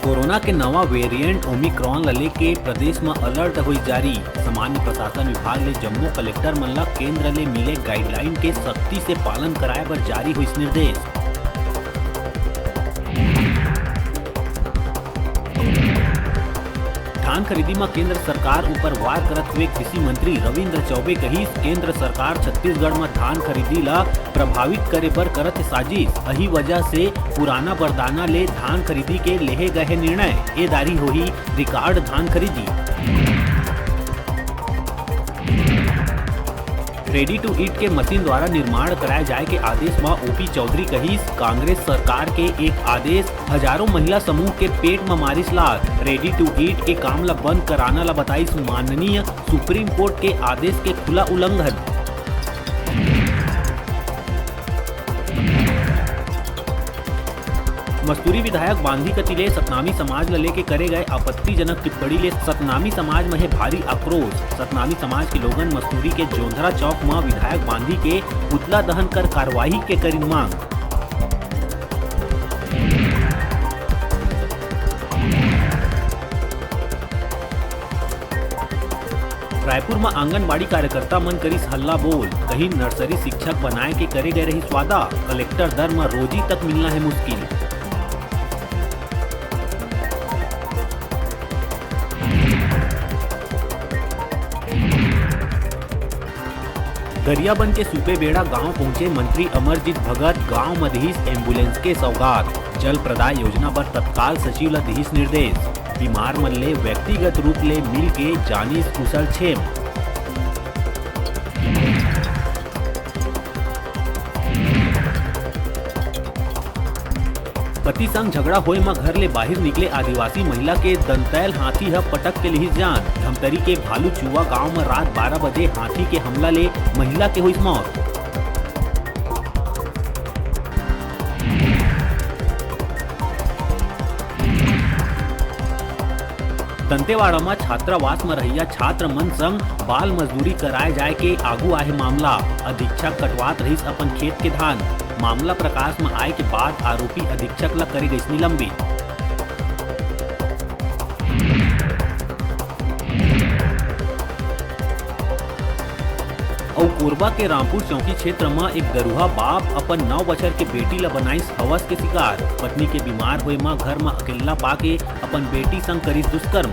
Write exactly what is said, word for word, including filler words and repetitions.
Corona के नवा variant Omicron ल लेके प्रदेश म अलर्ट होइस जारी। सामान्य प्रशासन विभाग ले जम्मो कलेक्टर मन ल केंद्र ले मिले गाइडलाइन के सख्ती से पालन कराए बर जारी होइस निर्देश। धान खरीदी म केंद्र सरकार ऊपर वार करत हुए कृषि मंत्री रविंद्र चौबे कहिस, केंद्र सरकार छत्तीसगढ़ म धान खरीदी ल प्रभावित करे बर करत हे साजिश। अही वजह से पुराना बरदाना ले धान खरीदी के लेहे गए हे निर्णय। ए दारी होही रिकॉर्ड धान खरीदी। रेडी टू ईट के मशीन द्वारा निर्माण कराए जाए के आदेश म ओपी चौधरी कहिस, कांग्रेस सरकार के एक आदेश हजारों महिला समूह के पेट म मारिस लात। रेडी टू ईट के काम ल बंद कराना ल बताइस माननीय सुप्रीम कोर्ट के आदेश के खुला उल्लंघन। मस्तूरी विधायक बांधी कति ले सतनामी समाज ल लेके करे गए आपत्तिजनक टिप्पणी ले सतनामी समाज म हे भारी आक्रोश। सतनामी समाज के लोगन मस्तूरी के जोंधरा चौक म विधायक बांधी के पुतला दहन कर कार्रवाई के करिन मांग। रायपुर म आंगनबाड़ी कार्यकर्ता मन करिस हल्ला बोल, कहीं नर्सरी शिक्षक बनाए के करे गए रहिस वादा, कलेक्टर दर म रोजी तक मिलना हे मुश्किल। गरियाबंद के सुपेबेड़ा गांव पहुंचे मंत्री अमरजीत भगत, गांव म दिहिस एम्बुलेंस के सौगात। जल प्रदाय योजना बर तत्काल सचिव ल दिहिस निर्देश। बीमार मन ले व्यक्तिगत रूप ले मिल के जानिस कुशल छेम। पति संग झगड़ा होए म घर ले बाहिर निकले आदिवासी महिला के दंतैल हाथी ह पटक के लिहिस जान। धमतरी के भालू चुआ गांव म रात बारह बजे हाथी के हमला ले महिला के होइस मौत। दंतेवाड़ा म छात्रावास म रहइया छात्र मन संग बाल मजदूरी कराए जाए के आगू आहे मामला। अधीक्षक कटवात रहिस अपन खेत के धान। मामला प्रकाश म आए के बाद आरोपी अधीक्षक ल करे गइस निलंबित। अउ कोरबा के रामपुर चौकी क्षेत्र म एक दरुहा बाप अपन नौ बछर के बेटी ल बनाइस हवस के शिकार। पत्नी के बीमार होए म घर म अकेल्ला पाके अपन बेटी संग करिस दुष्कर्म।